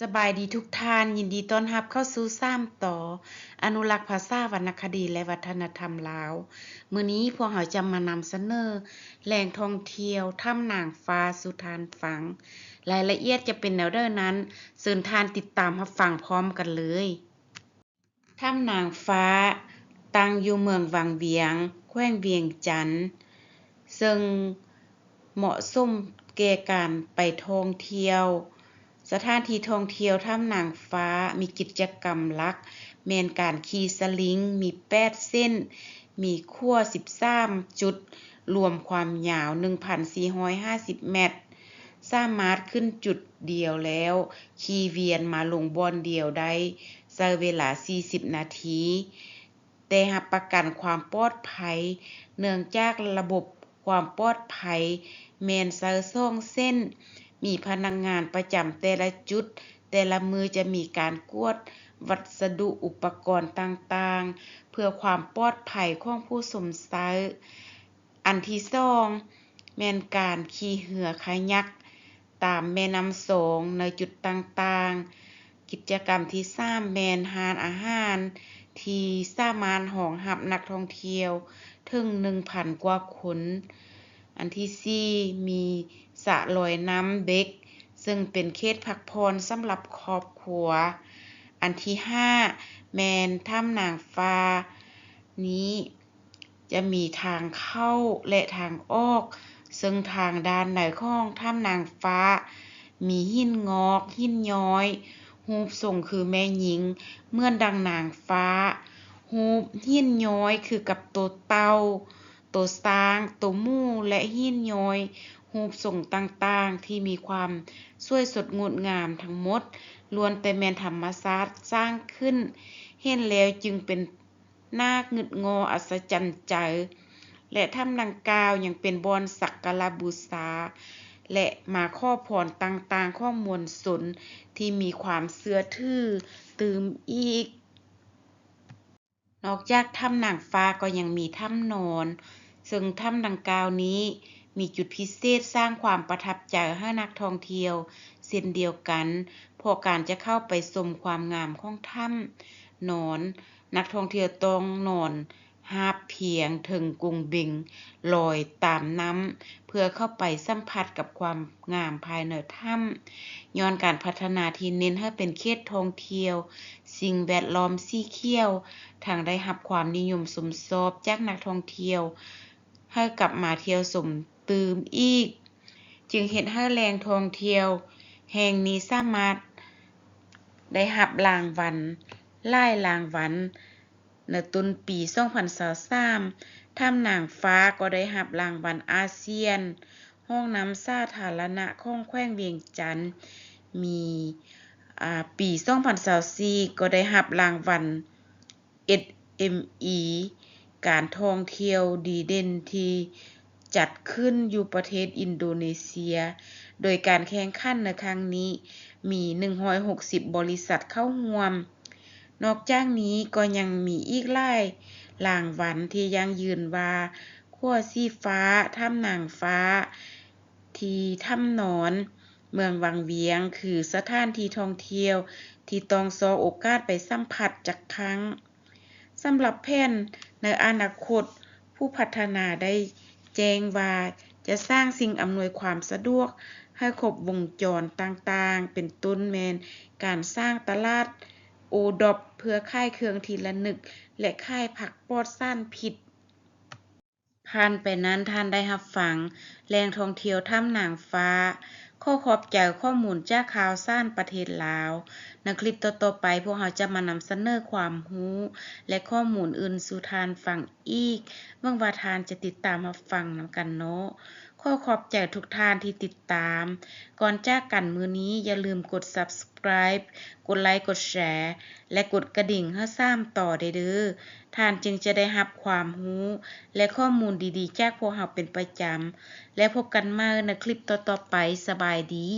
ສະບາຍດີທຸກທ່ານ, ຍິນດີຕ້ອນຮັບເຂົ້າສູ່ສາມຕໍ່ ອະນຸລັກພາສາ, ວັນນະຄະດີ ແລະ ວັດທະນະທຳລາວ. ມື້ນີ້ພວກເຮົາຈະມານຳສະເໜີແຫຼ່ງທ່ອງທ່ຽວຖ້ຳນາງຟ້າສູ່ທ່ານຟັງ. ລາຍລະອຽດຈະເປັນແນວໃດນັ້ນ, ເຊີນທ່ານຕິດຕາມຮັບຟັງພ້ອມກັນເລີຍ. ຖ້ຳນາງຟ້າ ຕັ້ງຢູ່ເມືອງວັງວຽງ, ແຂວງວຽງຈັນ, ເຊິ່ງເໝາະສົມແກ່ການໄປທ່ອງທ່ຽວ. ສະຖານທີ່ທ່ອງທ່ຽວຖ້ຳນາງຟ້າມີກິດຈະກຳຫຼັກແມ່ນການຂີ່ສະລິງ, ມີແປດເສັ້ນ, ມີຂົວສິບສາມຈຸດ, ລວມຄວາມຍາວໜຶ່ງພັນສີ່ຮ້ອຍຫ້າສິບແມັດ, ສາມາດຂຶ້ນຈຸດດຽວແລ້ວຂີ່ວຽນມາລົງບ່ອນດຽວໄດ້, ໃຊ້ເວລາສີ່ສິບນາທີ, ແຕ່ຮັບປະກັນຄວາມປອດໄພ ເນື່ອງຈາກລະບົບຄວາມປອດໄພແມ່ນໃຊ້ສອງເສັ້ນ, ມີພະນັກງານປະຈຳແຕ່ລະຈຸດ, ແຕ່ລະມື້ຈະມີການກວດວັດສະດຸອຸປະກອນຕ່າງໆ ເພື່ອຄວາມປອດໄພຂອງຜູ້ຊົມໃຊ້. ອັນທີສອງ ແມ່ນການຂີ່ເຮືອຄາຍັກຕາມແມ່ນ້ຳຊອງໃນຈຸດຕ່າງໆ. ກິດຈະກຳທີສາມ ແມ່ນຮ້ານອາຫານທີ່ສາມາດຮອງຮັບນັກທ່ອງທ່ຽວເຖິງໜຶ່ງພັນກວ່າຄົນ. ອັນທີສີ່ ມີສະລອຍນ້ຳເບັກ ເຊິ່ງເປັນເຂດພັກຜ່ອນສຳລັບຄອບຄົວ. ອັນທີຫ້າ ແມ່ນຖ້ຳນາງຟ້ານີ້ ຈະມີທາງເຂົ້າ ແລະ ທາງອອກ, ເຊິ່ງທາງດ້ານໃນຂອງຖ້ຳນາງຟ້າ ມີຫີນງອກ, ຫີນຍ້ອຍ, ຮູບຊົງຄືແມ່ຍິງ ເໝືອນດັ່ງນາງຟ້າ, ຮູບຫີນຍ້ອຍຄືກັບໂຕເຕົ່າ, ໂຕຊ້າງ, ໂຕໝູ ແລະ ຫີນຍ້ອຍຮູບຊົງຕ່າງໆ ທີ່ມີຄວາມສວຍສົດງົດງາມທັງໝົດ ລ້ວນແຕ່ແມ່ນທຳມະຊາດສ້າງຂຶ້ນ, ເຫັນແລ້ວຈຶ່ງເປັນ ໜ້າງຶດງໍ້ອັດສະຈັນໃຈ ແລະ ຖ້ຳດັ່ງກ່າວຍັງເປັນບ່ອນສັກກາລະບູຊາ ແລະ ມາຂໍພອນຕ່າງໆຂອງມວນຊົນທີ່ມີຄວາມເຊື່ອຖືຕື່ມອີກ. ນອກຈາກຖ້ຳນາງຟ້າກໍຍັງມີຖ້ຳນອນ, ເຊິ່ງຖ້ຳດັ່ງກ່າວນີ້ມີຈຸດພິເສດສ້າງຄວາມປະທັບໃຈໃຫ້ນັກທ່ອງທ່ຽວເຊັ່ນດຽວກັນ, ເພາະການຈະເຂົ້າໄປຊົມຄວາມງາມຂອງຖ້ຳນອນ ນັກທ່ອງທ່ຽວຕ້ອງນອນຮາບພຽງເທິງກົງເບັງລອຍຕາມນ້ຳ ເພື່ອເຂົ້າໄປສຳຜັດກັບຄວາມງາມພາຍໃນຖ້ຳ. ຍ້ອນການພັດທະນາທີ່ເນັ້ນໃຫ້ເປັນເຂດທ່ອງທ່ຽວສິ່ງແວດລ້ອມສີຂຽວ, ທັງໄດ້ຮັບຄວາມນິຍົມຊົມຊອບຈາກນັກທ່ອງທ່ຽວ ໃຫ້ກັບມາທ່ຽວຊົມຕື່ມອີກ, ຈຶ່ງເຮັດໃຫ້ແຫຼ່ງທ່ອງທ່ຽວແຫ່ງນີ້ສາມາດໄດ້ຮັບລາງວັນຫຼາຍລາງວັນ. ໃນຕົ້ນປີສອງພັນຊາວສາມ ຖ້ຳນາງຟ້າກໍໄດ້ຮັບລາງວັນອາຊຽນ ຮ່ອງນ້ຳສາທາລະນະຂອງແຂວງວຽງຈັນ, ມີ ອາ ປີສອງພັນຊາວສີ່ ກໍໄດ້ຮັບລາງວັນ ເອັສເອັມອີ ການທ່ອງທ່ຽວດີເດັ່ນທີ່ຈັດຂຶ້ນຢູ່ປະເທດອິນໂດເນເຊຍ, ໂດຍການແຂ່ງຂັນໃນຄັ້ງນີ້ມີໜຶ່ງຮ້ອຍຫົກສິບບໍລິສັດເຂົ້າຮ່ວມ. ນອກຈາກນີ້ກໍຍັງມີອີກຫຼາຍລາງວັນທີ່ຢັ້ງຢືນວ່າ ຂົວສີຟ້າ, ຖ້ຳນາງຟ້າ, ທີ່ຖ້ຳນອນ ເມືອງວັງວຽງ ຄືສະຖານທີ່ທ່ອງທ່ຽວທີ່ຕ້ອງຊອກໂອກາດໄປສຳຜັດຈັກຄັ້ງ. ສຳລັບແຜນໃນອະນາຄົດ, ຜູ້ພັດທະນາໄດ້ແຈ້ງວ່າຈະສ້າງສິ່ງອຳນວຍຄວາມສະດວກໃຫ້ຄົບວົງຈອນຕ່າງໆ ເປັນຕົ້ນແມ່ນການສ້າງຕະຫຼາດໂອດອບ ເພື່ອຂາຍເຄື່ອງທີ່ລະນຶກ ແລະ ຂາຍຜັກປອດສານພິດ. ຜ່ານໄປນັ້ນ, ທ່ານໄດ້ຮັບຟັງແຫຼ່ງທ່ອງທ່ຽວຖ້ຳນາງຟ້າ. ຂໍຂອບໃຈຂໍ້ມູນຈາກຂ່າວສານປະເທດລາວ. ໃນຄລິບຕໍ່ໆໄປ, ພວກເຮົາຈະມານຳສະເໜີຄວາມຮູ້ ແລະ ຂໍ້ມູນອື່ນສູ່ທ່ານຟັງອີກ. ຫວັງວ່າທ່ານຈະຕິດຕາມຮັບຟັງນຳກັນເນາະ. ຂໍຂອບໃຈທຸກທ່ານທີ່ຕິດຕາມ. ກ່ອນຈາກກັນມື້ນີ້, ຢ່າລືມກົດ Subscribe ກົດໄລ, ກົດແຊ ແລະ ກົດກະດິ່ງໃຫ້ສາມຕໍ່ໄດ້ເດີ້. ທ່ານຈຶ່ງຈະໄດ້ຮັບຄວາມຮູ້ ແລະ ຂໍ້ມູນດີໆຈາກພວກເຮົາເປັນປະຈຳ. ແລ້ວພົບກັນໃໝ່ໃນຄລິບຕໍ່ໆໄປ. ສະບາຍດີ.